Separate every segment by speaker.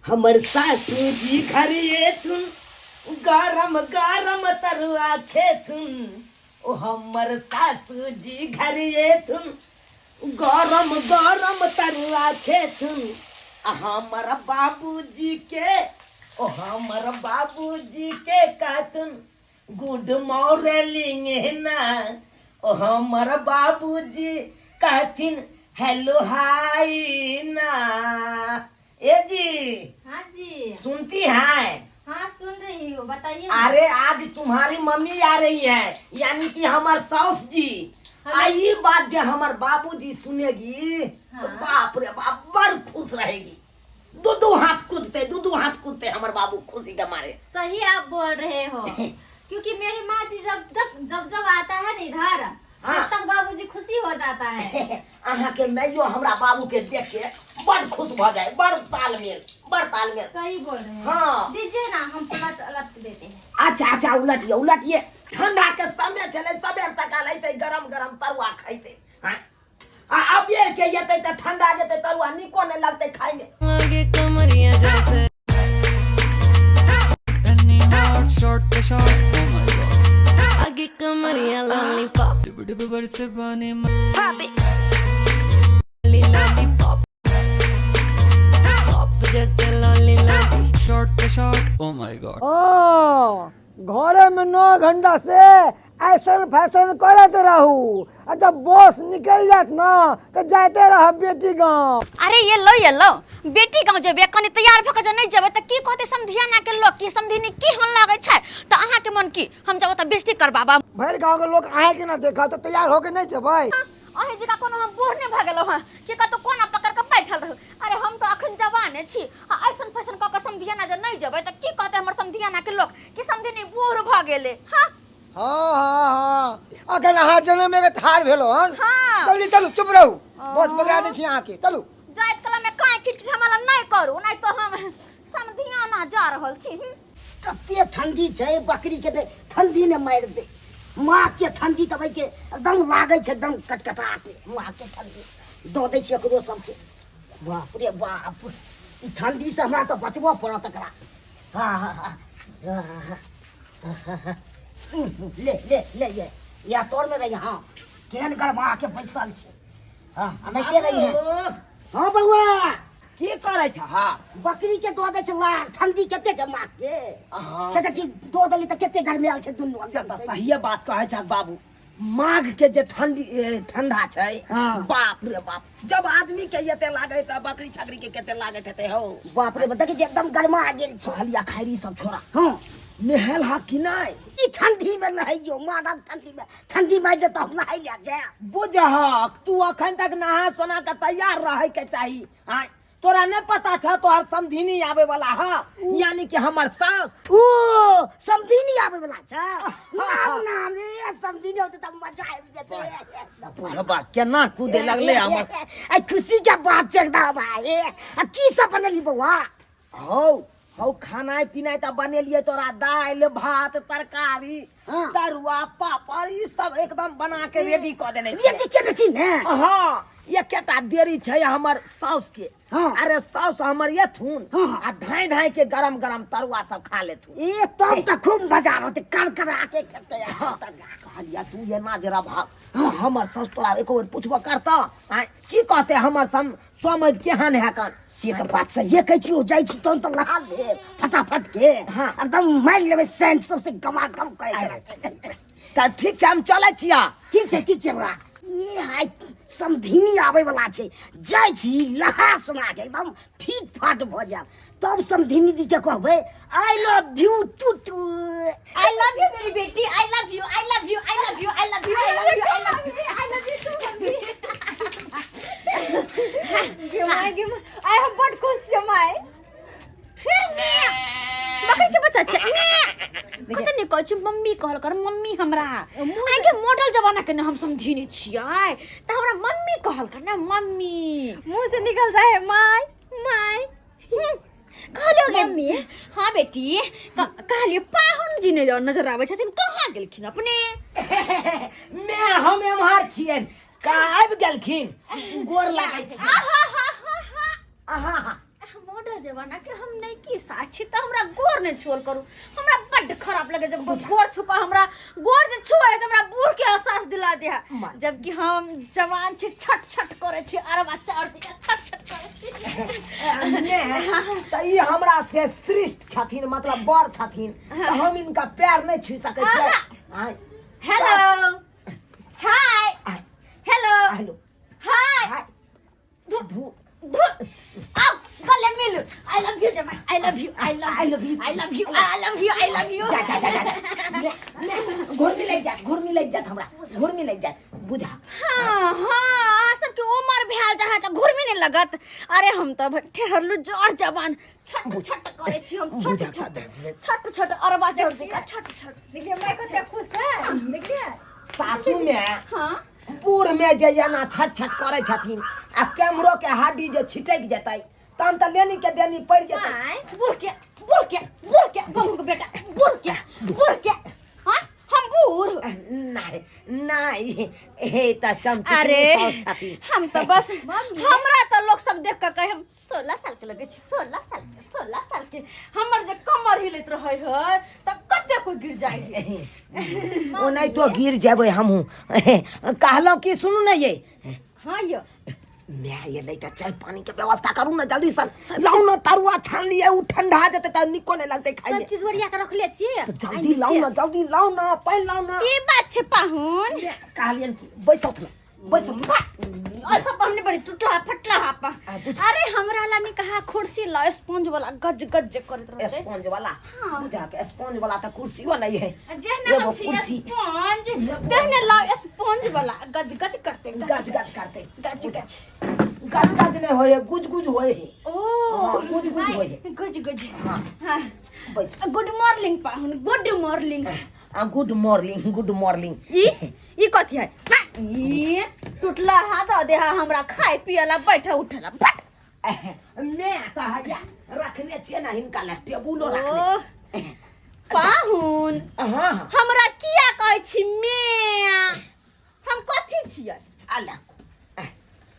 Speaker 1: हमर सासू जी घर एथुन गरम गरम तरुआ खेथुन ओ हमर सासू जी घर एथुन गरम गरम तरुआ खेथुन आ हमर बाबूजी के ओ हमर बाबूजी के कहथुन गुड मॉर्निंग ना ओ हमर बाबूजी कहथिन हेलो हाय ना। ए जी।
Speaker 2: हाँ जी।
Speaker 1: सुनती हैं?
Speaker 2: हाँ सुन रही हूँ, बताइए ना।
Speaker 1: अरे आज तुम्हारी मम्मी आ रही है, यानी कि हमार सास जी। आई बात जो हमार बाबूजी सुनेगी तो बाप रे बाप बड़ खुश रहेगी, दो दो हाथ कूदते, दो दो हाथ कूदते हमार बाबू खुशी के मारे।
Speaker 2: सही आप बोल रहे हो, क्योंकि मेरी माँ जी जब तक जब जब आता है ना इधर, तब तक बाबूजी खुशी हो जाता है।
Speaker 1: अहाँ के मैयो हमरा बाबू के देख के बड़ खुश भ जाए, बड़ तालमेल, बड़ तालमेल।
Speaker 2: सही बोल रहे हैं। दीजिए ना, हम पलट अलट देते हैं।
Speaker 1: अच्छा अच्छा, उलटिए उलटिए, ठंडा के समय चले, सबेर सकाल अइते गरम गरम तरुआ खइते। हाँ? आ अबेर के एतै त ठंडा जेतै तरुआ, नीको नहि लगतै खाय में।
Speaker 3: लगे कमरिया जैसे
Speaker 4: Any hot shot the shot, oh my god.
Speaker 3: आगे कमरिया लॉलीपॉप
Speaker 4: डिब डिब बरसे पानी
Speaker 3: Pop it. Lollipop pop जैसे lolly lolly
Speaker 4: shot the shot, oh my god.
Speaker 5: हाँ, घरे में 9 घंटा से ऐसन फैशन करत रहू, आ जब बस निकल जात ना तो जाते रह बेटी गांव।
Speaker 6: अरे ये लो ये लो, बेटी गांव जेबे कनी तैयार भ के जे नहीं जेबे त की कहते समधिया ना के लोग की समधिनी की हन लागै छै, त अहाँ के मन की हम जब त बेइज्जती करबाबा।
Speaker 5: भरि गांव के लोग आए के ना देखा तो तैयार होके नहीं जेबै।
Speaker 6: अहीं जका कोनो हम बूढ़ नहीं भ गेलौ हँ कि कतौ कोना पकड़ के बैठल रहू। अरे हम तो अखन जवाने छी, आ ऐसन फैशन क के समधिया ना जे नहीं जेबै त की कहते हमर समधिया ना के लोग कि समधिनी बूढ़ भ गेले। हाँ
Speaker 5: हाँ हाँ हाँ, अखन अहाँ जनम के थार भेलो हन।
Speaker 6: हाँ।
Speaker 5: जल्दी चलू, चुप रहू, बहुत बगड़ा दै छी अहाँके, चलू।
Speaker 6: जाइत कला में काहे खिच खिच हमरा नहीं करू, नहीं तो हम समधिया ना जा रहल छी।
Speaker 7: कते ठंडी छै, बकरी के तऽ ठंडी ने मारि दे, माँ के ठंडी तऽ के एकदम लागै छै, एकदम कटकटा के माँ के ठंडी दऽ दै छै एकरो सबके। बाप रे बाप, ई ठंडी से हमरा तऽ बचबऽ पड़त एकरा। हाँ, हाँ, हाँ, हाँ, हाँ, ले ले ले, ये या तोर में रही। हाँ केहन गरमा के बैसल छै। हाँ, एनाहिते रही है। हाँ बउआ,
Speaker 1: की करै छ? हाँ
Speaker 7: बकरी के दऽ दै छै लार, ठंडी कते छै माँ के।
Speaker 1: हाँ।
Speaker 7: देखै छी दऽ देली तऽ कते गरमायल छै दुनू।
Speaker 1: से तऽ सहिए बात कहै छ बाबू, माघ के जे ठंडी, ठंडा छै, बाप रे बाप, जब आदमी के एते लागै त बकरी छकरी के कते लागैत हेतै हौ।
Speaker 7: बाप रे बाप, देखै छी एकदम गरमा गेल छै।
Speaker 1: कहलिया खैरी सब छोड़ा।
Speaker 7: हाँ।
Speaker 1: नहेल हा कि नहि?
Speaker 7: ई ठंडी में नहाइयो, माघक ठंडी में, ठंडी मारि देत हम नहाइ लए जायब।
Speaker 1: बुझहक तू अखन तक नहा सोना के तैयार रहे के चाही। आँय, तोरा नहीं पता छ तोहर समधिनी आवे वाला ह, यानी कि हमर सास।
Speaker 7: ओ समधिनी आवे वाला छ? नाम नाम ए समधिनी होते त मजा आबि जेतै।
Speaker 1: बुढ़बा केना कूदे लगले हमर।
Speaker 7: ए खुशी के बात छै एकदम। ए आ की सब बनेली बौआ?
Speaker 1: हौ हौ, खाना पीनाइ त बनेलिए तोरा, दालि भात तरकारी तरुआ पापड़ ई सब एकदम बना के रेडी क देने छियै।
Speaker 7: रेडी केने छी ने?
Speaker 1: हाँ, एकेटा देरी छै हमर साउस के। अरे साउस हमर एथुन आ धाय धाय के गरम गरम तरुआ सब खा लेथुन।
Speaker 7: ए तब त खूब मजा रहतै, कर करा के खेतै।
Speaker 1: कहलिया तू एना जरा भाग, हमर साउस तोरा एको बेर पुछबो करता? आँय, की कहते हमर समझ केहन है कन?
Speaker 7: से तऽ बात सहिए कहै छी। ओ जाइ छी तहन तऽ नहा लेब फटाफट के, एकदम मारि लेबै सेंट सबसे गमागम करै।
Speaker 1: तऽ ठीक छै, हम चलै छियै।
Speaker 7: ठीक छै, ठीक छै बौआ। ई हाय समधिनी आबै वाला छै, जाइ छी नहा सोना के एकदम फिट फाट भऽ जायब, तब समधिनी दी के कहबै I love you to to.
Speaker 6: I love you मेरी बेटी, I love you, I love you, I love you, I love you, I love you, I love you,
Speaker 2: I love you too mummy. गे my, गे my, आइ हम बड खुश छियै my.
Speaker 6: फिर ने बकरी के बच्चा छै ने, कते ने कहै छै मम्मी कहल कर मम्मी हमरा। आइ के मॉडल जमाना के ने हम समझिने छियै, त हमरा मम्मी कहल कर ने मम्मी।
Speaker 2: मुंह से निकल जाए है my my.
Speaker 6: कहलियो गे
Speaker 2: मम्मी।
Speaker 6: हाँ बेटी, कहलियो पाहुन जी ने नजर आबै छथिन, कहाँ गेलखिन अपने?
Speaker 1: मैं हम एम्हर छियनि, का आबि गेलखिन? गोर लागै छी।
Speaker 6: आहा हा हा हा।
Speaker 1: आहा हा।
Speaker 6: मॉडल मॉडल जमाना के हम नहीं की साक्षी तऽ हमरा गोर नहि छुअल करू। हमरा बड्ड खराब लगे जब कोइ गोर छुका, हमरा गोर जे छुए तऽ हमरा बूढ़ के एहसास दिला दे है, जबकि हम जवान छी, छट छट करै छी, अरबा चाउर के छट छट करै छी।
Speaker 1: ने तऽ ई हमरा से श्रेष्ठ छथिन, मतलब बड़ छथिन, तऽ हम इनका पैर नहि छू सकै छियै। आँय।
Speaker 6: हेलो, हाय, हेलो।
Speaker 1: हेलो।
Speaker 6: हाय।
Speaker 1: हाय, धू।
Speaker 6: धुर, आओ गले मिलू। I love you जमाई, I love you, I love,
Speaker 1: I love you.
Speaker 6: I love you, I love you, I love you.
Speaker 1: जा जा जा जा जा। ने, घुर्मी लागि जात, घुर्मी लागि जात, हमरा घुर्मी लागि जात, बुझा।
Speaker 6: हाँ, अहाँ सबके उमर भेल जहाँ तऽ घुर्मी नहि लगत। अरे हम तऽ ठहरलू जर जवान, छट छट करै छी हम, छट
Speaker 1: बुझा।
Speaker 6: छट छट छट, अरबा चढ़ दिका छट छट।
Speaker 2: देखिए मैं कते खुश है, देखिए।
Speaker 1: सासू में
Speaker 6: हाँ।
Speaker 1: बूढ़ में जे एना छट छट करै छथिन आ कैमरो के हड्डी जे छिटकि जेतै तहन तऽ लेनी के देनी पड़ि जेतै।
Speaker 2: माय।
Speaker 6: बूढ़ के, बूढ़ के, बूढ़ के, बहू के बेटा, बूढ़ के, बूढ़ के। हाँ, हम बूढ़?
Speaker 1: नहीं नहीं, हे तऽ चमची
Speaker 6: अरे
Speaker 1: साउस छथिन।
Speaker 6: हम तऽ बस
Speaker 2: मम्मी।
Speaker 6: हमरा तऽ लोक सब देख कऽ कहे हम 16 साल के लगै छी, 16 साल के, 16 साल के। हमर जे कमर हिलैत रहै है तऽ कते कोइ गिर जाइ है।
Speaker 1: ओनाहितो गिर जेबै हमहूँ। कहलहुँ कि सुनू ने ये।
Speaker 2: हाँ यो।
Speaker 1: माय एलै तऽ चाय पानी के व्यवस्था करू ने जल्दी सँ। लाउ ने तरुआ छान लियै, ओ ठंडा जेतै तऽ नीको नहि लगतै खाइमे।
Speaker 2: सब चीज ओरिया के रखले छियै।
Speaker 1: तऽ जल्दी लाउ ने, जल्दी लाउ ने, पानि लाउ ने।
Speaker 6: की बात छै पाहुन?
Speaker 1: कहलियनि कि बैसौथ ने, बैसौथ।
Speaker 6: और सब हमने बड़ी टूटला फटला हापा।
Speaker 1: आ, बुझ।
Speaker 6: अरे हमरा ला नहीं कहा कुर्सी ला, स्पंज वाला गज गज जे करैत रहतै।
Speaker 1: स्पंज वाला? बुझा के स्पंज वाला तऽ कुर्सियो नहीं है।
Speaker 6: जेहने हम
Speaker 1: एगो
Speaker 6: छी
Speaker 1: कुर्सी।
Speaker 6: स्पंज तेहने लाओ स्पंज वाला, गज गज करते।
Speaker 1: गज गज करते।
Speaker 6: गज गज।
Speaker 1: गज गज नहीं होए, गुज गुज होए है।
Speaker 6: ओ।
Speaker 1: हाँ, गुज गुज होए है।
Speaker 6: गुज गुज।
Speaker 1: हाँ।
Speaker 6: हाँ।
Speaker 1: बैस।
Speaker 6: गुड मॉर्निंग पाहुन, गुड मॉर्निंग।
Speaker 1: आ, गुड मॉर्निंग, गुड मॉर्निंग।
Speaker 6: ई ई कथी है? ई टूटला हाथ दे हा हमरा खाय पियला बैठा उठला फट।
Speaker 1: मैं तऽ हैया रखने छियै ने हिनका लए टेबुलो रखने।
Speaker 6: ओ पाहुन।
Speaker 1: छियै। हाँ हाँ।
Speaker 6: हमरा किया कहै छी मिया? हम कथी छियै?
Speaker 1: अल्लाह,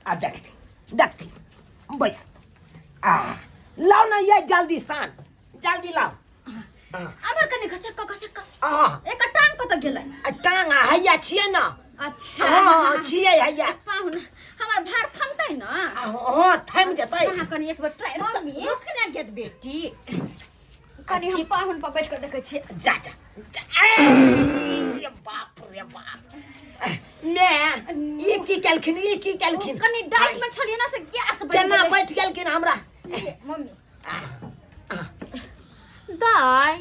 Speaker 1: आ देखती देखती, बैस। आ लाउ ने ये, जल्दी सान, जल्दी लाउ।
Speaker 6: अमर कनि खसक खसक।
Speaker 1: आ।
Speaker 6: एक टांग कतऽ गेलै?
Speaker 1: आ टांग आ हैया छियै ने।
Speaker 6: अच्छा।
Speaker 1: हाँ, छियै हैया।
Speaker 6: पाहुन, हमर भार थमतै ने?
Speaker 1: आ, हाँ, थमि जेतै।
Speaker 6: अहाँ कनि एक बेर ट्राई।
Speaker 2: मम्मी।
Speaker 6: रुक ने गेट बेटी, कनि हम पाहुन पर बैठ कऽ देखै छियै।
Speaker 1: जा जा जा। ए, बाप रे बाप, मैं ई की केलखिन, ई की केलखिन?
Speaker 6: कनि डाइट में छलियै ने से गैस बनि
Speaker 1: केना
Speaker 6: गेलै।
Speaker 1: बैठ गेलखिन हमरा?
Speaker 2: मम्मी।
Speaker 6: दाय,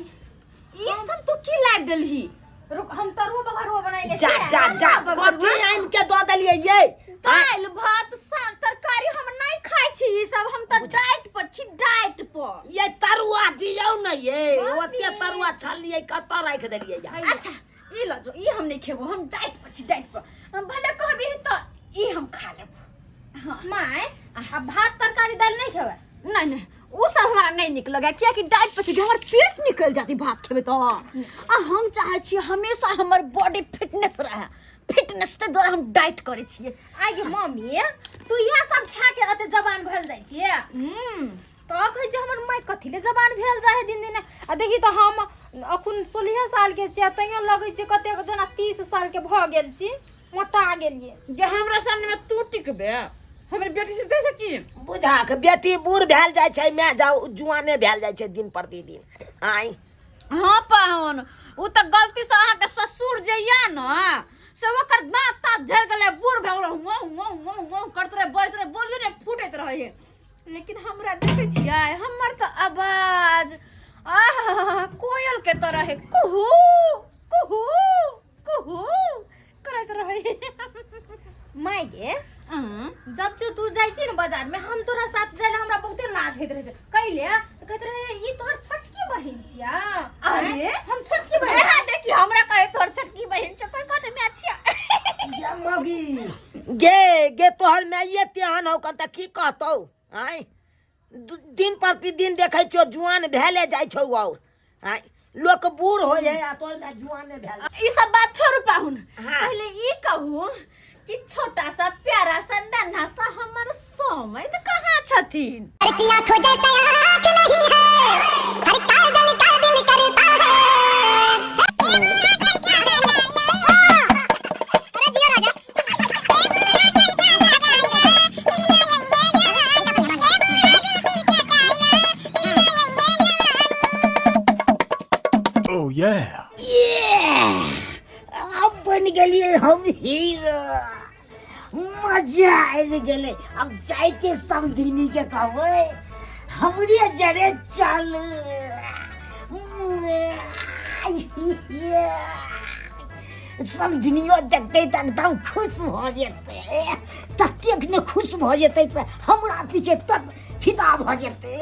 Speaker 6: ई सब तू की लाबि देलही?
Speaker 2: रुक, हम तरुआ बघरुआ बनाइले
Speaker 1: जा।
Speaker 2: छियै।
Speaker 1: जा जा।
Speaker 6: तरुआ।
Speaker 1: कथी आनि के दऽ देलियै ये?
Speaker 6: दालि भात साग तरकारी हम नहि खाइ छी ई सब, हम तऽ डाइट पर छी, डाइट पर।
Speaker 1: ये तरुआ दियौ ने ये।
Speaker 2: मम्मी।
Speaker 1: ओते तरुआ छलियै, कतऽ राखि देलियै या?
Speaker 6: अच्छा, ई लऽ जो, ई हम नहि खेबो, हम डाइट पर छी, डाइट पर। हम भले कहबी तऽ ई हम खा लेबो।
Speaker 2: माय, आ भात तरकारी दालि नहि खेबै?
Speaker 6: नहीं नहीं, ओ सब हमरा नहीं निक लगे, कियाकि डाइट पर छी, हमर पेट निकल जाती भात खेबे तो। आ हम चाहे छी हमेशा हमर बॉडी फिटनेस रहे, फिटनेस के द्वारा हम डाइट करे छियै।
Speaker 2: आइ गे मम्मी, तू इएह सब खा के एते जवान भेल जाइ छियै? तऽ कहै छै हमर माय कथी ले जवान भेल जाइ है दिन दिन। आ देखी तऽ, हम अखन 16 साल के छियै, तैयो लगै छै कतेक जेना 30 साल के भऽ गेल छी, मोटा गेलियै।
Speaker 6: जे हमरा सामने में तू टिकबे हमर बेटी से जैसे की?
Speaker 1: बुझाक बेटी बूढ़ भेल जाइ छै, मैं जाउ जुआने भेल जाइ छै दिन प्रतिदिन आइ।
Speaker 6: हाँ पाहुन, उ तऽ गलती से अहाँके ससुर जे या न से ओकर दाँत तात झड़ि गेलै, बूढ़ भए गेलै, हुआ हुआ हुआ हुआ करैत रहै, बजैत रहै, बोलियो नहि फूटैत रहै है। लेकिन हमरा देखै छियै, हमर तऽ आवाज आह कोयल के तरह है, कुहू कुहू कुहू करैत रहै।
Speaker 2: माय गे, जब जो तू जाइ छी ने बाजार में, हम तोरा साथ जाइ हमरा बहुते लाज होइत रहै छै। कैले तऽ कहैत रहे ई तोहर छोटकी बहिन छिया।
Speaker 6: अरे।
Speaker 2: हम छोटकी बहिन?
Speaker 6: एहा देखी, हमरा कहे तोहर छोटकी बहिन छौ, कोई कहते मैं छिया।
Speaker 1: गे मगी गे, गे तोहर माइये तेहन हौ कन तऽ की कहतौ? आँय, दिन प्रतिदिन देखै छियौ जुआन भेले जाइ छौ। और आँय, लोक बूढ़ होइ है आ तोहर माय जुआने भेल।
Speaker 6: ई सब बात छोड़ू पाहुन।
Speaker 1: हाँ।
Speaker 6: पहले ई कहू कि छोटा सा प्यारा सा नन्हा सा हमर समैध कहाँ छथिन।
Speaker 8: Oh yeah.
Speaker 7: आब बनि गेलियै हम हीरो, मजा आबि गेलै। आब जाइके समधिनी के कहबै हमरे जरे चल। समधिनियो देखतै तऽ एकदम खुश भऽ जेतै, ततेक ने खुश भऽ जेतै से हमरा पीछे तक फिदा भऽ जेतै।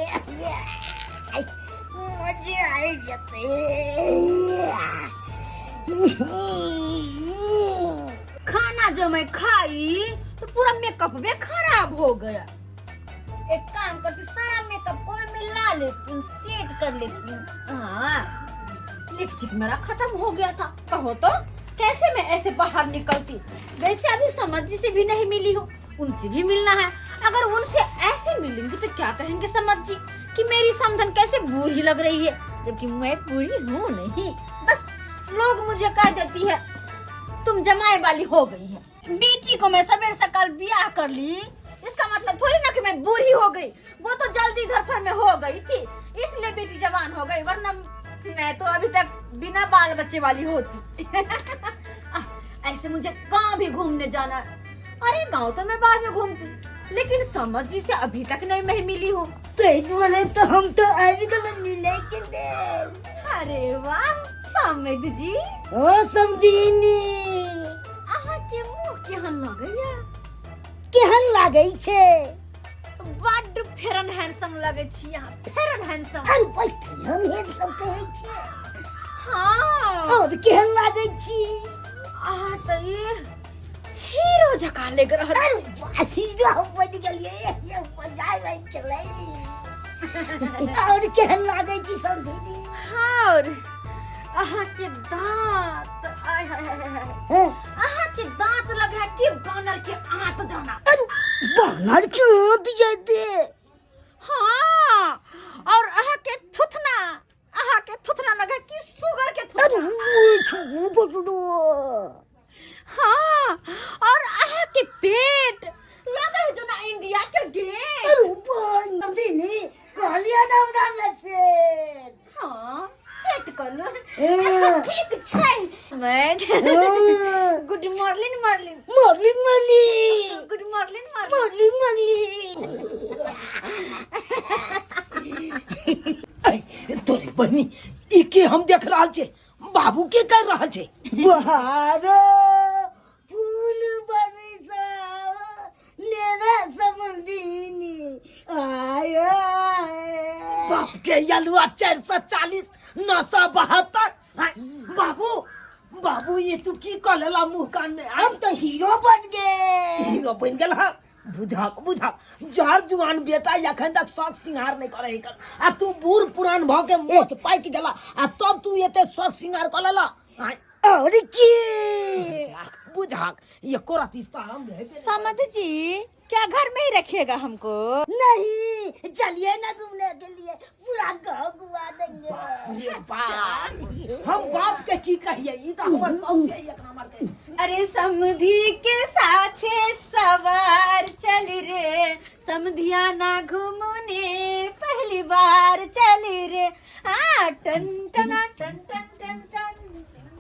Speaker 7: मजे आबि जेतै।
Speaker 6: खाना जो मैं खाई तो पूरा मेकअप भी खराब हो गया। एक काम करती हूँ, सारा मेकअप को मैं मिला लेती हूँ, सेट कर लेती हूँ। हाँ, लिपस्टिक मेरा खत्म हो गया था, कहो तो कैसे मैं ऐसे बाहर निकलती। वैसे अभी समझ जी से भी नहीं मिली हूँ, उनसे भी मिलना है। अगर उनसे ऐसे मिलेंगी तो क्या कहेंगे समझ जी कि मेरी समधन कैसे बुरी लग रही है, जबकि मैं बुरी हूँ नहीं। बस लोग मुझे कह देती है तुम जमाए वाली हो गई है। बेटी को मैं सवेर सकाल ब्याह कर ली, इसका मतलब थोड़ी ना कि मैं बूढ़ी हो गई। वो तो जल्दी घर पर में हो गई थी इसलिए बेटी जवान हो गई, वरना मैं तो अभी तक बिना बाल बच्चे वाली होती। ऐसे मुझे कहाँ भी घूमने जाना है। अरे गांव तो मैं बाद में घूमती, लेकिन समझ जी से अभी तक नहीं मैं मिली हूँ।
Speaker 7: ताहि दुआरे तऽ हम तऽ आबि गेलहुँ मिलै के लेल।
Speaker 6: अरे वाह समझ जी।
Speaker 7: ओ समधिनी,
Speaker 6: अहाँ के मुँह केहन लगैया?
Speaker 7: केहन लागै छै?
Speaker 6: बड्ड फेरन हैंडसम लगै छी अहाँ, फेरन हैंडसम।
Speaker 7: अरे भाई फेरन हैंडसम कहै छै?
Speaker 6: हाँ।
Speaker 7: और केहन लागै छी?
Speaker 6: अहाँ तऽ ई हीरो जकाँ लागि रहल।
Speaker 7: अरे वाह, हीरो हम बनि गेलियै, ये मजा आबि गेलै। और केहन लागै छी समधिनी?
Speaker 6: और अहाँ के दांत, आय हाय हाय हाय,
Speaker 7: हाँ?
Speaker 6: अहाँ के दांत लगे है कि बानर के आंत जाना।
Speaker 7: अरे बानर के आंत जेते?
Speaker 6: हाँ, और अहाँ के थुथना, अहाँ के थुथना लगे कि सुगर के थुथना।
Speaker 7: अरे वो छू बजड़ो।
Speaker 6: हाँ, और अहाँ के पेट लगे है जेना इंडिया के गेट।
Speaker 7: अरे बहन समधिनी कहलियै ना हमरा लग से।
Speaker 6: हाँ, सेट कर लो।
Speaker 7: हाँ।
Speaker 6: ठीक छै। मैं
Speaker 7: हाँ।
Speaker 6: Good morning morning.
Speaker 7: Morning morning.
Speaker 6: Good morning morning.
Speaker 7: Morning morning.
Speaker 1: अरे तोरे बहिनी, ई के हम देख रहल छे, बाबू के कर रहल छे?
Speaker 7: बहारो फूल बरसा लेना समधिनी आय आय।
Speaker 1: बाप के यलुआ 440 972। बाबू बाबू ये तू की कह लेला मुंह कान में?
Speaker 7: हम तो हीरो बन गए।
Speaker 1: हीरो बन गेल। हाँ बुझक बुझक, जर जुआन बेटा एखन तक शौक सिंगार नहीं करे कर, आ तू बूढ़ पुरान भ के मोच पाकि गेला आ तब तू एते शौक सिंगार कर लेला।
Speaker 7: और की
Speaker 1: बुझक बुझक, ये कोरा तीस्ता हम रहे।
Speaker 6: समझ जी क्या घर में ही रखिएगा हमको?
Speaker 7: नहीं, चलिए ना घूमने के लिए, पूरा गांव घुमा देंगे।
Speaker 1: रे बाप, हम बाप के की कहिए, ई त हमर शौक छै एक नंबर के।
Speaker 6: अरे समधी के साथे सवार चल रे, समधिया ना घूमने पहली बार चल रे। आ टन टना टन टन टन टन।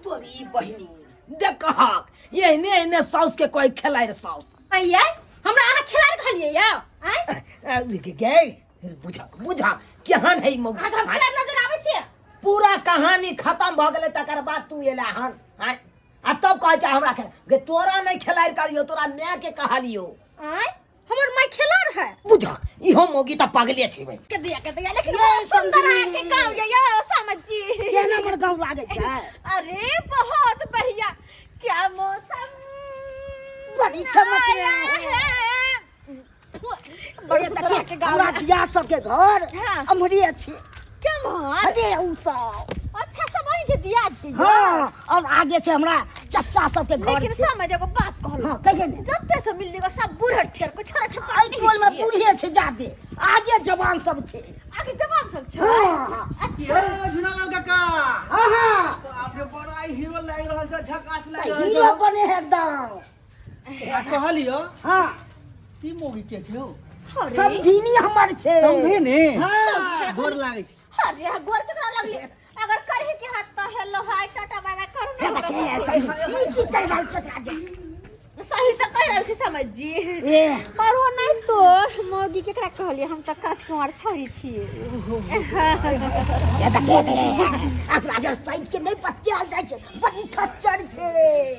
Speaker 1: तोरी बहिनी देखहक, एहने एहने साउस के कोई खेलाय रे साउस।
Speaker 6: अइया हमरा अहाँ खेलाय कहलियै यौ? आँय?
Speaker 1: गे बुझक बुझक, केहन है मौगी?
Speaker 6: अहाँके हम खेलाय नजर आबै छियै?
Speaker 1: पूरा कहानी खत्म भऽ गेलै तकर बाद तू एला हन। आँय? आ तब कहै छै हमरा खेल गे, तोरा नहि खेलाय करियो, तोरा माय के कहलियो।
Speaker 6: आँय? हमर माय खेला रहे।
Speaker 1: बुझक, इहो मौगी तऽ पागले छै भाई।
Speaker 6: के दिया के दिया, लेकिन
Speaker 7: ये
Speaker 6: बड़ा सुंदर
Speaker 7: समधी।
Speaker 6: अहाँके गाँव ये यौ समझ जी।
Speaker 7: केहन हमर गाँव लागै छै?
Speaker 6: अरे बहुत बढ़िया, क्या मौसम
Speaker 7: बड़ी चमक
Speaker 6: आया
Speaker 7: रहा है।
Speaker 6: है। बड़ी
Speaker 7: अरे
Speaker 6: सुंदर अहाँके
Speaker 7: देखिए,
Speaker 6: गाँव
Speaker 7: हमरा
Speaker 6: है।
Speaker 7: बियाह सबके घर
Speaker 6: हाँ।
Speaker 7: अमरे छै।
Speaker 6: केम्हर?
Speaker 7: अरे उ सब।
Speaker 6: अच्छा सब वही के के दियाद के
Speaker 7: हाँ और आगे छै हमरा चचा सबके घर
Speaker 6: लेकिन
Speaker 7: छै
Speaker 6: समझ एगो बात कहलहुँ
Speaker 7: हाँ कहिए ने
Speaker 6: जते से मिलली गो सब बूढ़े ठेर को छोरा छपा
Speaker 7: एहि टोल में बूढ़े छै जादे आगे जवान सब छै
Speaker 6: आगे जवान सब छै
Speaker 7: हाँ
Speaker 6: अच्छा
Speaker 8: झुनालाल काका
Speaker 7: हाँ हाँ
Speaker 8: आप जे बड़ा हीरो लागि रहल छै झकास लागि
Speaker 7: तऽ
Speaker 8: रहल
Speaker 7: हीरो
Speaker 8: छै
Speaker 7: बने है एकदम
Speaker 8: आ कहलियो
Speaker 7: हाँ
Speaker 8: ई मोगी के छै हौ
Speaker 7: समधिनी हमर छै
Speaker 8: समधिनी
Speaker 7: हाँ
Speaker 8: गोर लागै छै
Speaker 6: अरे गोर केकरा लगली अगर करही के हाथ तो हेलो हाय टाटा बाय बाय करू
Speaker 7: हे
Speaker 6: ना
Speaker 7: देखिए समधिनी ई की कहि रहल छै एकरा जे?
Speaker 6: सही से कहि रहल छी समझ जी
Speaker 7: ए
Speaker 6: और वो नहीं तो मौगी केकरा कहलिए हम तऽ काच कुमार छोरी छियै
Speaker 7: हे देखिए एकरा जे साइड के नहि बतियाल जाइ छै बड़ी खच्चर छै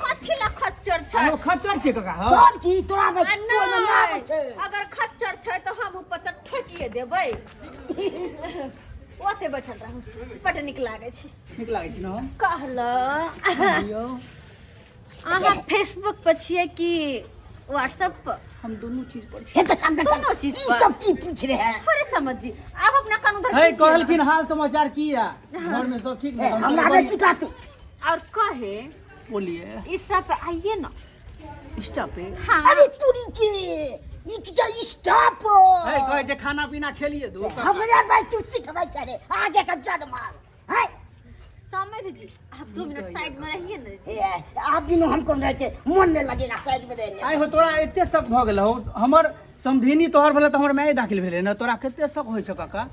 Speaker 6: कथी ला खच्चर छै
Speaker 8: ओ खच्चर छै काका हौ
Speaker 7: तोर की तोरा में
Speaker 6: आ
Speaker 7: तोर में नाम
Speaker 6: नहि
Speaker 7: छै
Speaker 6: अगर खच्चर छै तऽ हम ऊपर से ठोकिए देबै ओते बैठल रहू बड नीक लागै छै
Speaker 8: नीक लागै छै ने
Speaker 6: कहल
Speaker 8: हौ
Speaker 6: अहाँ फेसबुक पर छियै कि व्हाट्सएप पर
Speaker 8: हम दुनू चीज पर छी
Speaker 7: हे देख देख
Speaker 6: दोनों चीज
Speaker 7: ई
Speaker 6: पर।
Speaker 7: सब की पूछ रहे हैं
Speaker 6: अरे समझ जी आप अपना कान उधर
Speaker 8: हे
Speaker 6: कीजिए ना।
Speaker 8: कहलखिन हाल समाचार की या घर में सब ठीक
Speaker 7: ए,
Speaker 8: ने
Speaker 7: हमरा नहि सिखातू
Speaker 6: और कहे
Speaker 8: बोलिए
Speaker 6: इंस्टा पे आइए ना
Speaker 8: इंस्टा पे
Speaker 6: हाँ
Speaker 7: अरे तुरी के ई की जे स्टॉप
Speaker 8: हे कहै छै खाना पीना खेलिए दू
Speaker 7: हमरा भाई तू सिखबै छै रे आगे के जड़ मार है
Speaker 6: समझ जी आप 2 मिनट साइड में रहिए ना जी
Speaker 7: ए, आप बिनु हमको नहीं के मन नहीं लगेगा साइड में रहने
Speaker 8: आइ हो तोरा एते शक भऽ गेल हौ हमर समधिनी तोहर भेलै तऽ हमर माय दाखिल भेलै ने तोरा कते शक होइ छौ काका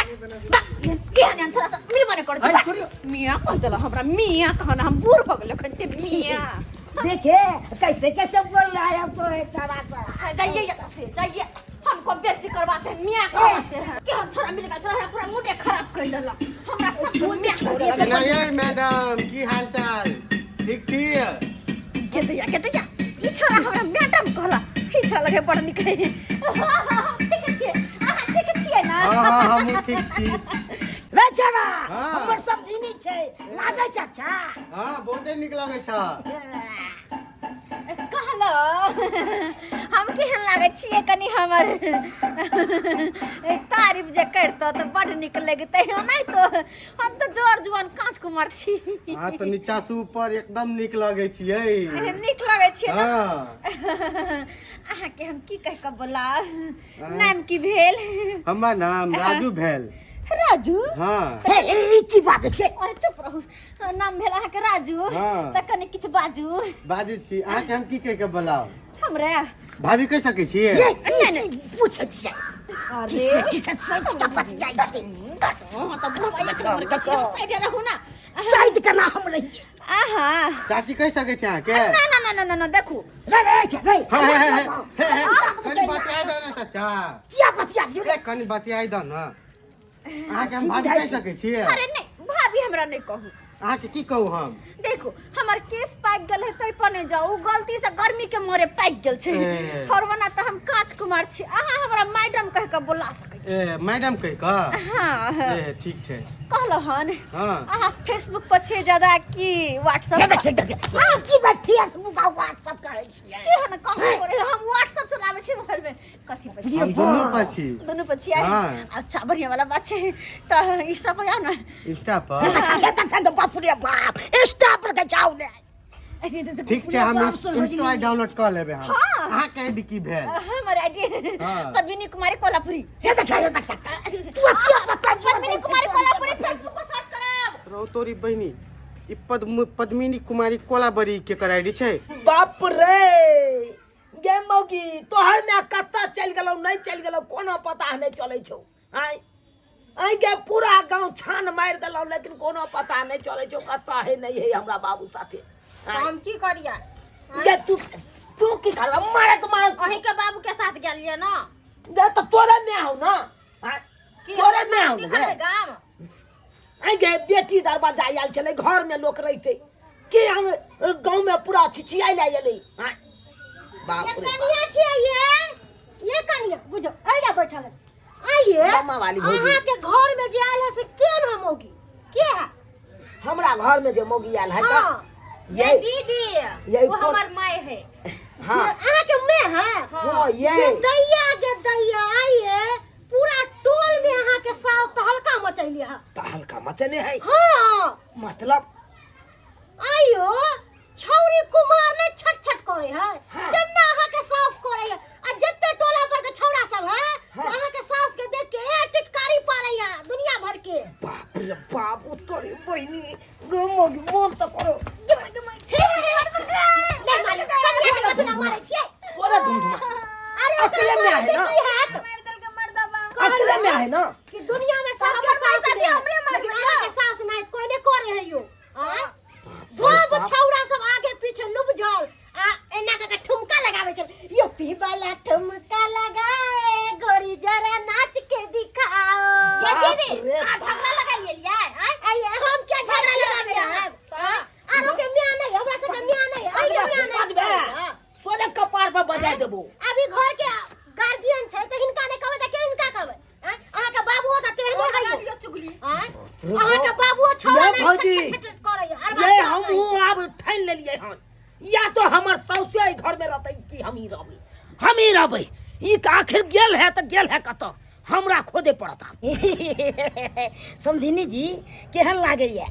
Speaker 6: केहन एहन छोरा सब मिलबो नहि करै
Speaker 8: अरे
Speaker 6: छै
Speaker 8: छोड़ियौ।
Speaker 6: मियाँ कह देलक हमरा मियाँ कहना हम बूढ़ भऽ गेल एखन ते मियाँ
Speaker 7: देखे कैसे कैसे बोल रहा है अब तो एक सारा सा
Speaker 6: आ, जाइए यहाँ से जाइए हमको बेइज्जती करवाते हैं मियाँ कहते हैं कि हम छोरा मिल गया छोरा पूरा मूडे खराब कर देलक हमरा सब मियाँ कह देलक।
Speaker 9: नहीं मैडम की हाल चाल ठीक छी
Speaker 6: के दैया के दैया ई छोरा हमरा मैडम कहला ई छोरा लगे बड़ नीक है हाँ, ठीक छियै अहाँ ठीक छियै ना
Speaker 9: हाँ हाँ हमहूँ ठीक छी
Speaker 7: रे छोरा
Speaker 9: हाँ।
Speaker 7: हमर सब जीनी छै लागै छै अच्छा
Speaker 9: हाँ बहुते नीक लगै छ
Speaker 6: कहलो हम केहन लागै छियै कनि हमर तारीफ जे करितौ तऽ बड नीक लगितै नहीं तो हम तऽ जोर जुआन काँच कुमार छी
Speaker 9: अहाँ तऽ नीचा से ऊपर एकदम नीक लगै छियै
Speaker 6: नीक लगै छियै ने
Speaker 9: हाँ
Speaker 6: अहाँके हम की कहि कऽ बोला नाम की भेल
Speaker 9: हमर नाम राजू भेल
Speaker 6: राजू
Speaker 9: हाँ
Speaker 7: हे ए, ई की बात छै
Speaker 6: अरे चुप रहू नाम भेल अहाँके राजू
Speaker 9: हाँ।
Speaker 6: तऽ कनि किछु बाजू
Speaker 9: बाजै छी अहाँके हम की कहि के बोलाउ
Speaker 6: हमरा
Speaker 9: भाभी कहि सकै छियै
Speaker 7: ये
Speaker 6: नहि,
Speaker 7: ई की पूछै छियै
Speaker 6: अरे
Speaker 7: किसे किसे सच का बतियाइ छै
Speaker 6: अहाँ तऽ बुढ़वा एक नंबर के छियै साइड रहू ना
Speaker 7: साइड केना हम रहियै
Speaker 6: आहा
Speaker 9: चाची कहि सकै छी अहाँके
Speaker 6: ना ना ना ना ना ना देखू
Speaker 7: रे रे रे रे
Speaker 9: हे, हे, हे, हे, हे, कनि बतियाइ दऽ ने चाचा
Speaker 7: किया बतिया दियौ रे
Speaker 9: ए, कनि बतियाइ दऽ ने अहाँके हम भाभी कहि सकै छियै
Speaker 6: अरे नहीं भाभी हमरा नहीं कहू
Speaker 9: अहाँके की कहू हम
Speaker 6: देखू हमर केस पाकि गेल है तै पर नहीं जाउ उ गलती से गर्मी के मारे पाकि गेल छै
Speaker 9: ए।
Speaker 6: और वना तऽ हम कांच कुमार छी अहाँ हमरा मैडम कह के बोला सकै छी
Speaker 9: ए मैडम कहि कऽ
Speaker 6: हाँ हाँ।
Speaker 9: ए ठीक छै
Speaker 6: कहलहुँ हन
Speaker 9: हाँ
Speaker 6: अहाँ फेसबुक पर छियै ज्यादा कि व्हाट्सएप
Speaker 7: हे देख देख अहाँ की बात फेसबुक आ व्हाट्सएप करै छियै
Speaker 6: की हन कम करे हम व्हाट्सएप चलाबै छी मोबाइल में कथी पर छियै
Speaker 9: हम दुनू पर छी
Speaker 6: दुनू पर छियै
Speaker 9: हाँ।
Speaker 6: अच्छा बढ़िया वाला बात छै तऽ इंस्टा पर आउ ने
Speaker 9: इंस्टा पर
Speaker 7: हे देख हे देख बाप रे बाप इंस्टा पर के जाउ ने
Speaker 9: ठीक छै हम इंस्टा डाउनलोड कऽ लेबै हम
Speaker 6: हाँ।
Speaker 9: अहाँके आईडी की भेल
Speaker 6: हमर आईडी
Speaker 9: हाँ।
Speaker 6: पद्मिनी कुमारी कोल्हापुरी
Speaker 7: हे देख हे देख तू किया बता
Speaker 6: पद्मिनी कुमारी कोल्हापुरी फेसबुक पर सर्च करब
Speaker 9: रौ तोरी बहिनी ई पद्मिनी कुमारी कोलाबरी के कर आईडी छै
Speaker 1: बाप रे गे मौगी तोहर माय कतऽ चलि गेलौ नहि चलि गेलौ कोनो पता नहि चलै छौ आँय आँय गे पूरा गाँव छान मारि देलौ लेकिन कोनो पता नहि चलै छौ कतऽ है नहि है हमरा बाबू साथे आँय
Speaker 2: हम की करिया
Speaker 1: गे तू तू की करबा मारत मारत
Speaker 2: अहीं के बाबू के साथ गेलियै ना
Speaker 1: गे तऽ तोरे माय हौ ना आँय
Speaker 2: की
Speaker 1: तोरे माय हौ
Speaker 2: की
Speaker 1: ने
Speaker 2: करबै
Speaker 1: गे?
Speaker 2: गाम
Speaker 1: आँय गे बेटी दरवाजा आयल छलै घरमे लोक रहितै के गाँव में पूरा छिछियाइ लए एलै आँय बाप
Speaker 6: ये
Speaker 1: रे बाप।
Speaker 6: कनिया छियै ये ये कनिया बुझो अइया बैठल है आइए
Speaker 1: मामा वाली भौजी।
Speaker 6: अहाँ के घर में जे आयल है से के न मौगी के है
Speaker 1: हमरा घर में जे मौगी आयल है
Speaker 6: हाँ
Speaker 1: तऽ
Speaker 2: ये
Speaker 1: ये
Speaker 2: दीदी
Speaker 1: ये
Speaker 2: वो
Speaker 1: कोन-
Speaker 2: हमर माय है
Speaker 1: हाँ
Speaker 6: अहाँ के मैं है
Speaker 1: हाँ ये
Speaker 6: गे दैया गे दैया आइए पूरा टोल में अहाँ के साव तहलका मचैली
Speaker 1: मचने है।
Speaker 6: हाँ।
Speaker 1: मतलब
Speaker 6: आइयो छौरी कुमार ने छट छट करे है।
Speaker 1: हाँ।
Speaker 6: तेना अहाँ के सास करे है आ जत्ते टोला पर के छौड़ा सब है
Speaker 1: हाँ।
Speaker 6: से अहाँ के सास के देख के ए टिटकारी पारे है दुनिया भर के।
Speaker 1: बाप रे बाप, ओ तोरी बहिनी गो मोगी मोन त करो।
Speaker 6: हे हे हे नहीं मारे कनिया के कथी ना मारे छियै।
Speaker 1: तोरा धुमधुमा
Speaker 6: अरे
Speaker 1: अकेले में आहे ना?
Speaker 6: की हैत
Speaker 1: अकेले में आहे ना
Speaker 6: कि दुनिया में सबके सास ने हमरे मारे अहाँ के सास नहीं कोई ने करे है यो। आय सब छौड़ा सब आगे पीछे लुबझल आ एना के ठुमका लगावे छै। यो पी वाला ठुमका लगाए गोरी जरा नाच के दिखाओ।
Speaker 1: बाप रे
Speaker 2: आ झगड़ा लगाइए जाए।
Speaker 6: आय हम क्या झगड़ा लगावे रहब? आरो के मियां नहीं, हमरा सबके मियां नहीं, आई के मियां नहीं।
Speaker 1: बजबे सोने कपार पर बजाय देबो।
Speaker 6: अभी घर के गार्जियन छै त हिनका नहि कहबै त के हिनका कहबै? आय अहाँ के बाबुओ त तेहने है
Speaker 2: लियो चुगली।
Speaker 6: आय अहाँ के बाबुओ छौड़ा
Speaker 1: ये
Speaker 6: नहीं
Speaker 1: भौजी।
Speaker 6: छट छट करे है।
Speaker 1: ये हमहूँ आब ठानि लेलियै हन, या तो हमर सौसे एहि घर में रहतै कि हम ही रहबै, हम ही रहबै। ई तऽ आखिर गेल है तऽ गेल है कतऽ, हमरा खोजे पड़त आब।
Speaker 7: समधिनी जी केहन लागैया?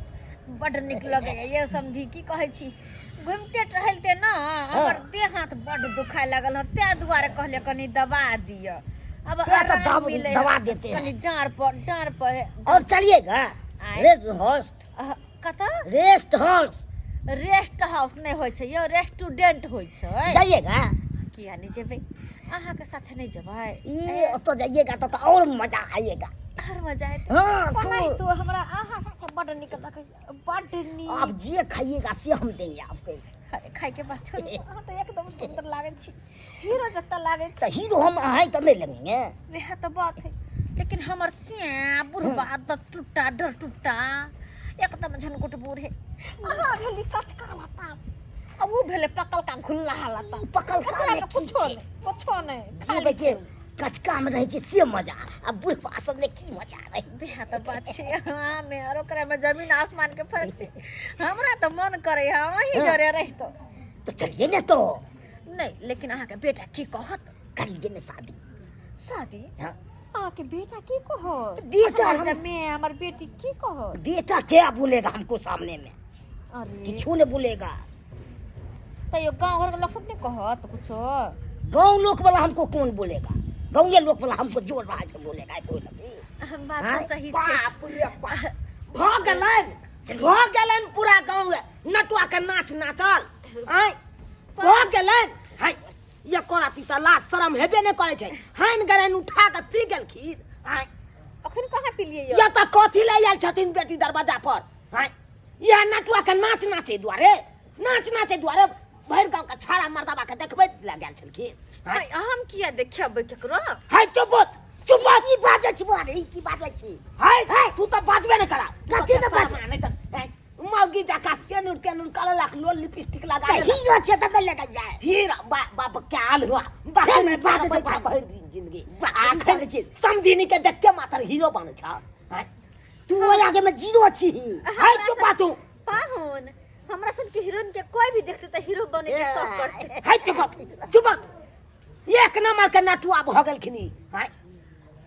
Speaker 6: बड नीक लगैया ये समधी। की कहै छी, घुमिते टहलते न हमर देह हाथ बड दुखाय लागल हँ, ताहि दुआरे कहलियै कनी दबा दिअ। अब
Speaker 7: क्या तो
Speaker 6: आराम मिलै है।
Speaker 7: दबा देते हैं।
Speaker 6: कनी डाँड़ पर डाँड़ पर
Speaker 7: और चलिएगा
Speaker 6: आय।
Speaker 7: Rest house?
Speaker 6: कतऽ?
Speaker 7: Rest house.
Speaker 6: रेस्ट हाउस नहि होइ छै यौ, रेस्टोरेंट होइ छै।
Speaker 7: जाइएगा?
Speaker 6: किया नहि जेबै, अहाँके साथे नहि जेबै?
Speaker 7: ये ओतऽ जाइएगा तो और मजा आएगा।
Speaker 6: और मजा एतै।
Speaker 7: हाँ,
Speaker 6: ओनाहितो हमरा अहाँ साथे बड नीक लगैया, बड नीक।
Speaker 7: आप जे खाइएगा से हम देंगे आपको।
Speaker 6: अरे खाइ के बात छोड़ू, अहाँ तऽ एकदम सुन्दर लागै छी, हीरो जकाँ लागै छी।
Speaker 7: तो हीरो हम अहाँ तो नहीं लगेंगे।
Speaker 6: वएह तऽ बात है, लेकिन हमर सिया बुढ़बा दत टुट्टा डर टुट्टा एकदम झनकुट बूढ़े। अहाँ भेली कचका लता आ ओ भेलै पकलका घुल्ला लता।
Speaker 7: पकलका
Speaker 6: ओकरा
Speaker 7: में
Speaker 6: मे
Speaker 7: की
Speaker 6: कुछो
Speaker 7: छै?
Speaker 6: नहि, कुछो नहि,
Speaker 7: जे
Speaker 6: खाली
Speaker 7: बेचे
Speaker 6: छै।
Speaker 7: कचका में रहै छै से मजा, आ बुढ़बा सब ले की मजा रहै?
Speaker 6: वएह तऽ बात छै, अहाँ मे और ओकरा मे जमीन आसमान के फर्क छै। हमरा तऽ मन करे है अहीं जरे रहितो।
Speaker 7: तो चलिए ने तो।
Speaker 6: नहीं, लेकिन अहाँके बेटा की कहत?
Speaker 7: करिए ने शादी।
Speaker 6: शादी?
Speaker 7: हाँ।
Speaker 6: अहाँके बेटा की कहत?
Speaker 7: बेटा
Speaker 6: हमर
Speaker 7: हम-
Speaker 6: जमे हमर बेटी की कहत?
Speaker 7: बेटा क्या बोलेगा हमको सामने में?
Speaker 6: अरे
Speaker 7: किछु ने बोलेगा।
Speaker 6: तैयो गाँव घर के लोग सब नहीं कहत कुछो?
Speaker 7: गांव लोक वाला हमको कौन बोलेगा? गाँव लोक वाला हमको जोर रहा से बोलेगा कोई नहीं।
Speaker 6: बात
Speaker 7: हाँ?
Speaker 6: तऽ सही छै।
Speaker 1: बाप रे बाप, भऽ गेलनि भऽ गेलनि पूरा गाँव नटुआ के नाच नाचल। आँय भऽ गेलनि। हाय एको राति तऽ लाज शरम हेबे नहि करै छै, हानि गरनि उठा कऽ पी गेलखिन। आँय
Speaker 6: अखन कहाँ पिलियै यौ?
Speaker 1: या तऽ कथी लए आयल छथिन बेटी दरवाजा पर? आँय इएह नटुआ के नाच नाचे दुआरे, नाच नाचे दुआरे भरि गाँव के छाड़ा मर्दबा के देखबै लए गेल छलखिन। आँय
Speaker 6: आँय, हम किया देखेबै केकरो?
Speaker 1: हाय चुप चुप,
Speaker 7: की बाजै छी बुआ रे, ई की बाजै छी?
Speaker 1: हाय तू तऽ बाजबे नहि करा।
Speaker 7: कथी तऽ बाजबै?
Speaker 1: नहि तऽ आँय, मौगी जकाँ सेनुर तेनुर कललक, लोल लिपस्टिक लगा
Speaker 7: तऽ
Speaker 1: लेलक।
Speaker 7: हीरो छै तऽ नहि लगल जाय।
Speaker 1: हीरा बाप के आल हुआ बाप
Speaker 7: फेर
Speaker 1: में
Speaker 7: बाजै छै,
Speaker 1: बाजै छै
Speaker 7: बाजै।
Speaker 1: भरि दिन जिंदगी।
Speaker 7: बाजै
Speaker 1: आखन
Speaker 7: छै।
Speaker 1: समधिनी के देखते मात्र हीरो बनै छ। आँय
Speaker 7: तू ओहि आगे में जीरो छी।
Speaker 1: हाय चुप आ तू।
Speaker 6: पाहुन हमरा सन के हीरोइन के कोई भी देखते तऽ हीरो बने के शौक करते।
Speaker 1: हाय चुप चुप, एक नंबर के नटुआ भऽ गेलखिन ई। आँय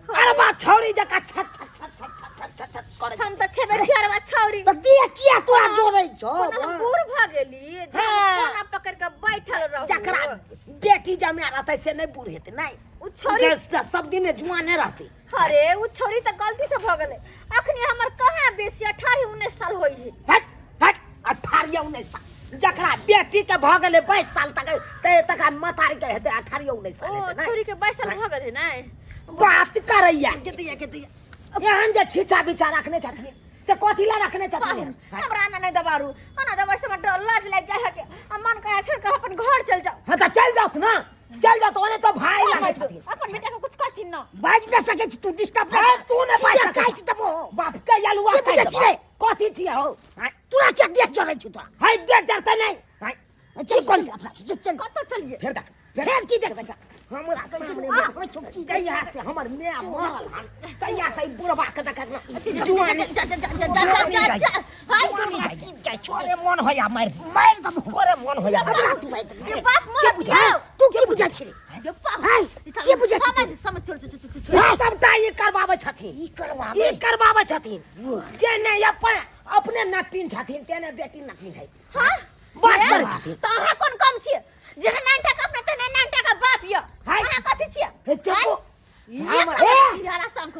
Speaker 1: अरे बा छौड़ी जकाँ छट छट छट छट छट छट छट छट करै।
Speaker 6: हम तऽ छेबे छियरवा छौरी।
Speaker 7: तऽ दिया किया तोरा जोड़ै छौ?
Speaker 6: कोना हम बूढ़ भऽ गेली जे हम
Speaker 1: हाँ।
Speaker 6: कोना पकड़ के बैठल रहू?
Speaker 1: जकरा बेटी जमा रहतै से नहि बूढ़ हेतै। नहि
Speaker 6: उ छौरी
Speaker 1: जे सब दिन जुआने रहतै।
Speaker 6: अरे उ छौरी तऽ गलती से भऽ गेलै। अखनी हमर कहाँ बेसी 18-19 साल होइ है।
Speaker 1: हट हट, 18-19 साल जकरा बेटी के भऽ गेलै 22 साल तक ते तकरा मतारी के हेतै 18-19 साल
Speaker 6: ओ
Speaker 1: हेतै, नहि?
Speaker 6: छौरी के 22 साल भऽ गेलै नै?
Speaker 1: बात करैया
Speaker 6: के दैया के दैया
Speaker 1: एहन जे छिचा बिचा रखने छथिन से कथी ला रखने छथिन?
Speaker 6: हमरा आना नहि दबारू, आना दबार से हमरा डर लाज लागि जाइ है के आ मन करे छोड़ के अपन घर चल जाओ।
Speaker 1: हाँ तऽ चलि जाउ ने, चलि जाउ तऽ ओने तऽ भाय लागै छथिन।
Speaker 6: अपन बेटा के कुछ कहथिन न।
Speaker 7: बाजि नहि सकै छी तू, डिस्टर्ब
Speaker 1: हाँ, तू नहि बाजि सकै
Speaker 7: काटि देबो।
Speaker 1: बाप के अलुआ
Speaker 7: की बुझै
Speaker 1: काटि
Speaker 7: छियै?
Speaker 1: देबो। कथी छियै हौ? हाँ,
Speaker 7: तोरा किया देह जरै छौ तोरा?
Speaker 1: हाय देह जरतै नहि। हाँ,
Speaker 7: चल
Speaker 1: कोन
Speaker 7: चल अपना चल चल।
Speaker 6: कतऽ चलिए?
Speaker 1: फेर देख,
Speaker 7: फेर की देख?
Speaker 1: हमरा सामने में जहिया से हमर माय मरल हन तहिया से ई बुढ़बा के देखत ना जुआनी
Speaker 6: जा जा जा जा जा जा जा हाय
Speaker 1: छोरे मन होया मारि
Speaker 7: मारि देबो।
Speaker 1: छोरे मन होया
Speaker 7: हमरा तू मारि देबो।
Speaker 6: बाप मरत
Speaker 7: बुझा तू की बुझै छी?
Speaker 6: गे पागल
Speaker 7: हाय, के बुझै छी
Speaker 6: समझ
Speaker 7: तू?
Speaker 6: समझ छोड़ छोड़ छोड़ छोड़
Speaker 1: ई सबटा ई करबाबै छथिन।
Speaker 7: ई करबाबै।
Speaker 1: ई करबाबै छथिन। जे नहि अपन अपने नटिन छथिन तेने बेटी नटिन है।
Speaker 6: हां
Speaker 1: बात करै छथिन।
Speaker 6: त अहाँ कोन कम छियै जेना नाइन टाका अपने तेने नाइन टाका बाप यऽ।
Speaker 1: हाय।
Speaker 6: अहाँ कथी छियै?
Speaker 1: हे चुप।
Speaker 6: हमर
Speaker 7: ए,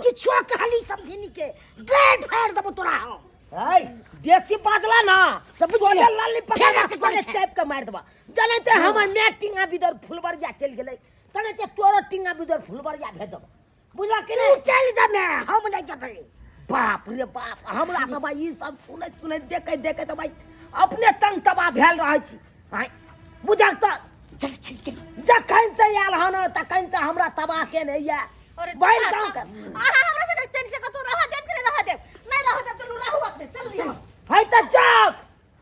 Speaker 7: किछो कहली समधिनी के गेट फाड़ देबो तोरा हम।
Speaker 1: है बेसी बाजला ना
Speaker 7: सब बुझि
Speaker 1: तोरे
Speaker 7: गेल।
Speaker 1: लल्ली
Speaker 7: फेर
Speaker 1: पकड़
Speaker 7: से
Speaker 1: के सोने
Speaker 7: करै छै।
Speaker 1: चापि के मारि देबा। जनैते हमर my टिंगा बिदर फुलबरिया चलि गेलै तनैते तोरो टिंगा बिदर फुलबरिया भेज देबा, बुझला कि
Speaker 7: तू
Speaker 1: नहि?
Speaker 7: चलि जमे, हम नहि जेबै।
Speaker 1: बाप रे बाप, हमरा तऽ भाई ई सब सुनैत सुनैत देखैत देखैत भाई अपने तंग तबाह भेल रहै छी। आँय बुझक तऽ
Speaker 7: चल चल चल,
Speaker 1: जखन से आयल हन तखन से हमरा तबाह केने यऽ
Speaker 6: अरे
Speaker 1: भरि
Speaker 6: तबाह
Speaker 1: गाँव के।
Speaker 6: अहाँ हमरा संगे चलि सकै तो रहऽ देब कि नहि रहऽ देब? नहि रहऽ देब तऽ रहू अपने, चल लिअ।
Speaker 1: है तऽ जाउ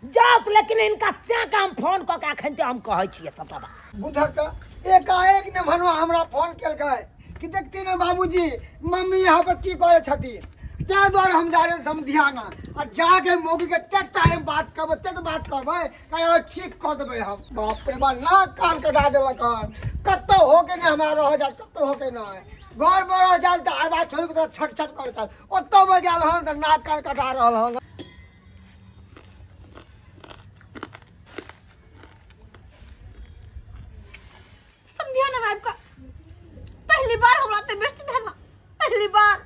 Speaker 1: जाउ, लेकिन हिनका से हम फोन कऽ के अखन ते हम कहै छियै सबटा बात।
Speaker 5: बुझक तऽ एकाएक ने भनुआ हमरा फोन केलकै कि देखती ने बाबूजी मम्मी यहाँ पर की करै छथिन, ताहि दुआरे हम जा रहे समधियाना आ जाके मौगी के तेक टाइम बात करबै, तेक बात करबै कहियो ठीक कऽ देबै हम। बाप रे बाप, नाक कान कटा देलक हन। कतहु होके नहि हमरा रह जायत, कतहु होके नहि। घर पर रह जायत तऽ आर बात छोड़ि कऽ छट छट करै छल, ओतऽ पर गेल हन तऽ नाक कान कटा रहल हन।
Speaker 6: समझिया ना आबि कऽ पहली बार हमरा ते बेइज्जती भेल, पहली बार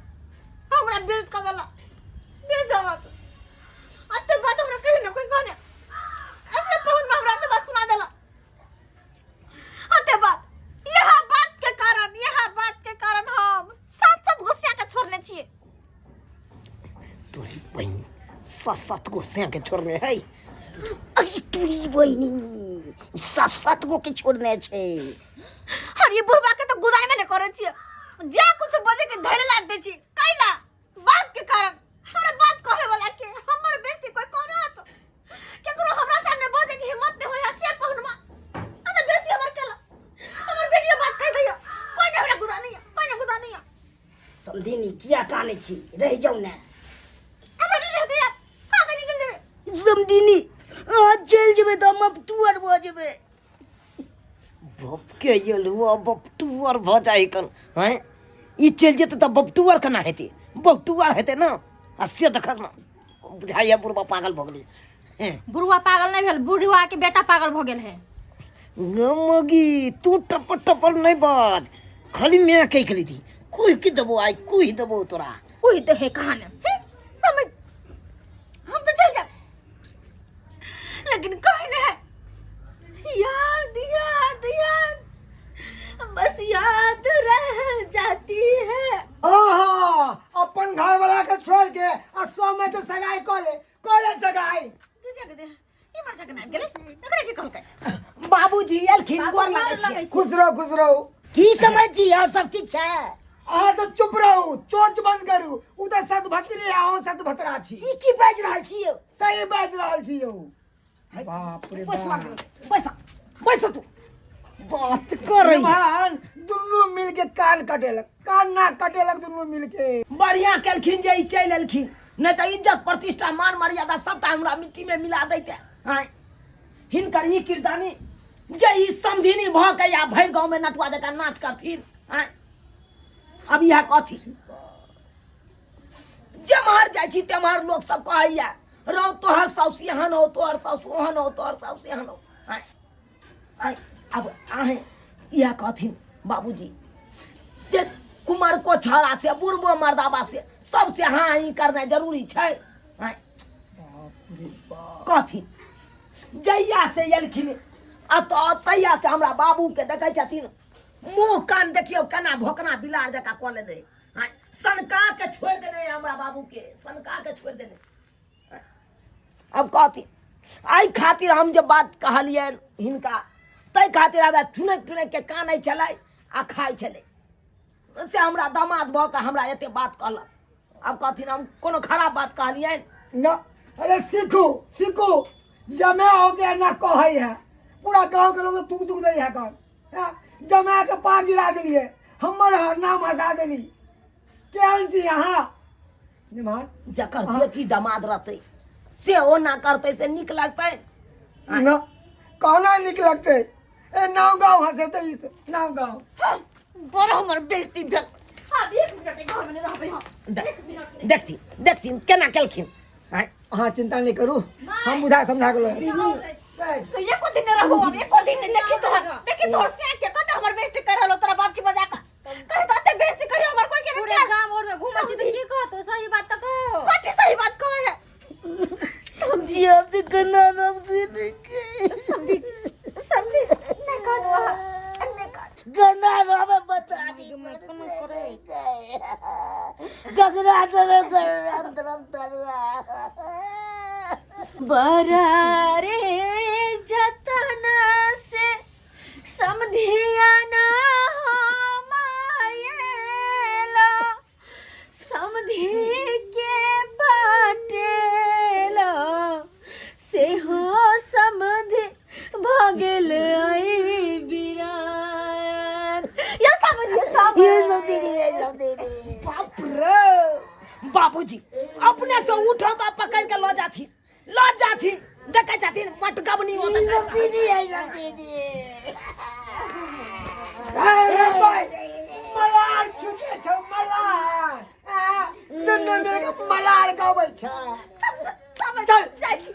Speaker 6: हमरा बेइज्जत कऽ देलक, बेइज्जत। अते बात हमरा कहीं ना कोई कहने ऐसे पहुन में हमरा ते बात सुना देलक। अते बात यह बात के कारण, यह बात के कारण हम सात सात गुस्सा के छोड़ने छियै।
Speaker 1: तोरी बहिन सात सात गो से के छोड़ने है।
Speaker 7: अरे तोरी बहिनी सात सात गो के छोड़ने छै।
Speaker 6: अरे ये बुढ़बा के तो गुदाई में नहीं करे छियै, जे कुछ बजे के धैले लाग दै छी कैला बात के कारण। हमरा बात कहे वाला के हमर बेइज्जती कोई करत, केकरो हमरा सामने बजे के हिम्मत नहीं होय से पहुनमा अरे बेइज्जती हमर केला, हमर बेटियो बात कह दैया, कोई नहीं हमरा गुदा नहीं है, कोई नहीं गुदा नहीं है।
Speaker 7: समधिनी किया काने छी, रह जाऊ ना।
Speaker 6: हमरा नहीं रह गया, आगे निकल जेबे।
Speaker 7: समधिनी अहाँ चलि जेबै तऽ हम बपटुअर भऽ जेबै।
Speaker 1: बप के यलुआ बपटुअर भऽ जाइ कन हैं, ई चलि जेतै तऽ बपटुअर केना हेतै? बपटुअर हेतै ने। आ से देखक ने बुझाइया बुढ़बा पागल भऽ गेलै। हैं
Speaker 2: बुढ़वा पागल नहीं भेल, बुढ़वा के बेटा पागल भऽ गेल है।
Speaker 1: गमगी तू टपर टपर नहीं बाज, खाली मैं कह के दी कुह की देबो आई, कुह देबो तोरा।
Speaker 6: कुह दे है कहाँ ने हम तो चल जा, लेकिन कहीं नहीं है। याद याद याद बस याद रह जाती है।
Speaker 5: आहा, अपन घर वाला के छोड़ के आ सौ में तो सगाई कऽ ले, कऽ ले सगाई।
Speaker 6: ई मर जाके नाम गेलै, एकरा की कहलकै?
Speaker 1: बाबूजी एलखिन, गोर लागै छियै।
Speaker 5: खुश रहो, खुश रहो।
Speaker 7: की समझ छी और सब ठीक छै?
Speaker 5: अहाँ तऽ चुप रहू, चोंच बंद करू। ओ तऽ सतभतरे आ अहूँ सतभतरा छी।
Speaker 7: ई की बाजि रहल छी यौ?
Speaker 5: सही बाजि रहल छी यौ। बाप रे
Speaker 1: बैसवा
Speaker 5: बाप।
Speaker 1: बैसा बैसा तू बात करै।
Speaker 5: निभान दुनू मिल के कान कटेलक, कान ना कटेलक दुनू मिल के।
Speaker 1: बढ़िया केलखिन जे ई चलि एलखिन, नहि तऽ इज्जत प्रतिष्ठा मान मर्यादा सबटा हमरा मिट्टी में मिला दैते। आँय हिनकर ई किरदानी जे ई समधिनी भऽ के या भरि गाँव में नटुआ जकाँ नाच करथिन। आँय अब इएह कथी जेम्हर जाइ छी तेम्हर लोक सब कहैया रौ तोहर साउस एहन हो, तोहर साउस ओहन हो, तोहर साउस एहन हो। आँय आँय अब अहें इएह कहथिन बाबूजी जे कुमार को छाड़ा से बुढ़बो मर्दाबा से सबसे हाँ ही करनाइ जरूरी छै। आँय कहथिन जहिया से एलखिन आ तऽ तहिया से हमरा बाबूके देखै छथिन मुँह कान देखियौ केना भोकना बिलार जकाँ कऽ लेने। आँय सनका के छोड़ि देने हमरा बाबूके, सनका के छोड़ि देने। अब कहथिन एहि खातिर हम जे बात कहलियनि हिनका ताहि खातिर आब चुनैक चुनैक के कानै छलै आ खाइ छलै, से हमरा दामाद भऽ कऽ हमरा एते बात कहलक। अब कहथिन हम कोनो खराब बात कहलियनि
Speaker 5: ना? अरे सीखू सीखू, जमे हो गया ना कहै है पूरा गांव के लोग तुक तुक दै है कन। हाँ, जमा के पा गिरा देलिए, हमर नाम हंसा देली। केहन छी अहाँ निमान?
Speaker 1: जकर बेटी दामाद रहतै से ओ ना करतै से नीक लगतै
Speaker 5: ना? कहना नीक लगतै? ए नाव गाँव हंसेते ई से नाव गाँव।
Speaker 6: बड़ हमर बेइज्जती भेल। आब एक मिनट घर में नहि रहबै हम।
Speaker 1: देखथिन देखथिन केना केलखिन। आँय?
Speaker 5: अहाँ चिंता नहीं करू, हम बुझा समझा के लऽ।
Speaker 6: तो एको दिन नहीं रहबो अब, एको दिन नहीं। देखी तोहर, देखी तोहर से के कते हमर बेइज्जती कर रहलो तोरा बाप के बजा के। कहे तो अते बेइज्जती करी हमर कोई के नहीं
Speaker 2: पूरे
Speaker 6: चल।
Speaker 2: गांव और में घूमै छी तऽ की कहतो? सही बात तऽ कहो।
Speaker 6: कथी सही बात कहे है?
Speaker 7: समझी अब तो कन्ना नाम से नहीं।
Speaker 6: समझी समझी नहीं कह दो, नहीं कह।
Speaker 7: गन्ना नाम बता दी गगरा देवे गरम गरम तरुआ।
Speaker 6: बरारे जतना से समधिया ना मायेला, समधि के बाटेला से हो समधि भगेल आई बिरान। यो समझिए समझ
Speaker 7: ये सब दीदी, ये सब दीदी।
Speaker 1: बाप रे बाबूजी अपने से उठो तो पकड़ के लऽ जाथिन, लऽ जाथिन, देखै छथिन मटकबनी होत।
Speaker 7: ई सब दीदी, ये सब दीदी।
Speaker 5: अरे भाई मलार छूटे छौ मलार, दुनू मिल के मलार गबै छै।
Speaker 6: समझ
Speaker 5: चल।
Speaker 6: जाइ छी।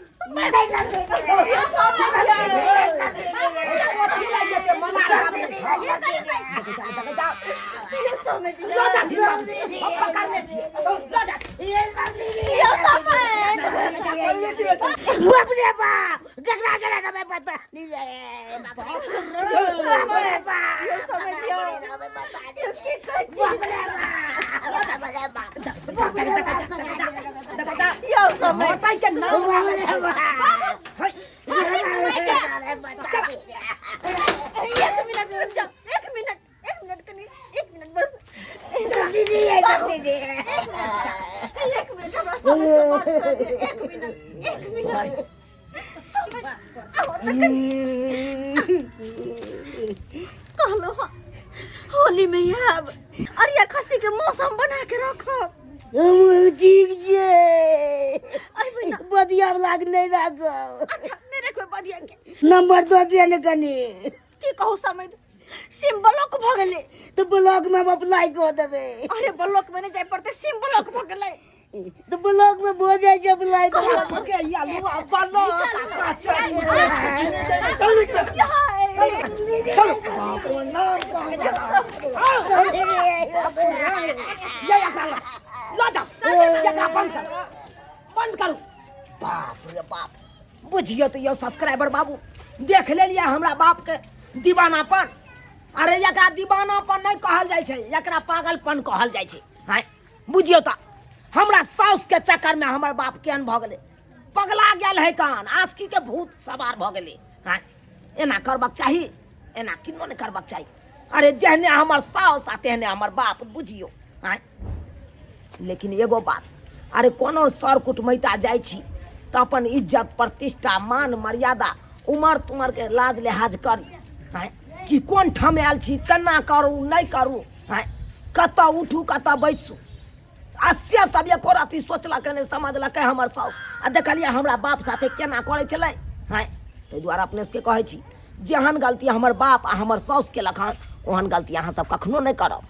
Speaker 1: कथी लागि जेतै मलार गाबै छै? देखै जा, देखै जा।
Speaker 6: यो समझ
Speaker 1: लऽ जाथिन बाबूजी, हम पकड़ने छियै, लऽ जाथिन।
Speaker 6: यो समझ।
Speaker 7: बाप रे बाप, गगरा चला ना मैं बता नहीं रे। बाप रे बाप,
Speaker 6: यो समझ यो की कहै छी?
Speaker 7: बाप रे बाप, बाप रे बाप,
Speaker 1: देखै जा।
Speaker 6: यो समझ।
Speaker 1: हटै के नाम।
Speaker 7: बाप रे बाप।
Speaker 6: एक मिनट रुक जाओ, एक मिनट, एक मिनट कनी, एक मिनट बस।
Speaker 7: दीदी, ये सब दीदी।
Speaker 6: एक मिनट हमरा समझ से बात कर दे। एक मिनट, एक मिनट समझ आओ न कनी। कहलो हाँ, होली में आब अरिया खस्सी के मौसम बना के रखब।
Speaker 7: हम ठीक छै।
Speaker 6: अइबै ना?
Speaker 7: बदिया लाग नहीं राखब।
Speaker 6: अच्छा नहीं रखबै बदिया के।
Speaker 7: नंबर दऽ दिअ ने कनी।
Speaker 6: की कहू समझ, सिम ब्लॉक भऽ गेलै।
Speaker 7: तऽ ब्लॉक में हम अप्लाई कऽ देबै।
Speaker 6: अरे ब्लॉक में नहीं जाय पड़तै, सिम ब्लॉक भऽ गेलै।
Speaker 7: तऽ ब्लॉक में भऽ जाइ छै अप्लाई।
Speaker 1: के या लुआ बनल
Speaker 5: चल बाप रे नाम कहाँ।
Speaker 1: ये एकरा लऽ लऽ जाओ, एकरा बंद करू, बंद करू। बाप रे बाप, बुझियौ तऽ यौ सब्सक्राइबर बाबू, देख लेलियै हमरा बाप के दीवानापन। अरे एकरा दीवानापन नहि कहल जाइ छै, एकरा पागलपन कहल जाइ छै। हाँ बुझियौ तऽ हमरा साउस के चक्कर में हमर बाप केहन भऽ गेलै, पगला गेल है कान, आस्की के भूत सवार भऽ गेलै। हाँ एना करबाक चाही? एना किन्नो नहि करबाक चाही। अरे जेहने हमर साउस आ तेहने हमर बाप, बुझियौ। आँय लेकिन एगो बात, अरे कोनो सर कुटमैता जाइ छी तऽ अपन इज्जत प्रतिष्ठा मान मर्यादा उमर तुमर के लाज लिहाज करी। आँय कि कोन ठाम आयल छी, केना करू नहि करू, आँय कतऽ उठू कतऽ बैसू, आ से सब एको रत्ती सोचलकै नहि समझलकै हमर साउस। आ देखलियै हमरा बाप साथे केना करै छलै। आँय ताहि दुआरे अपने सबके कहै छी, जेहन गलती हमर बाप आ हमर साउस केलक हन ओहन गलती अहाँ सब कखनो नहि करब।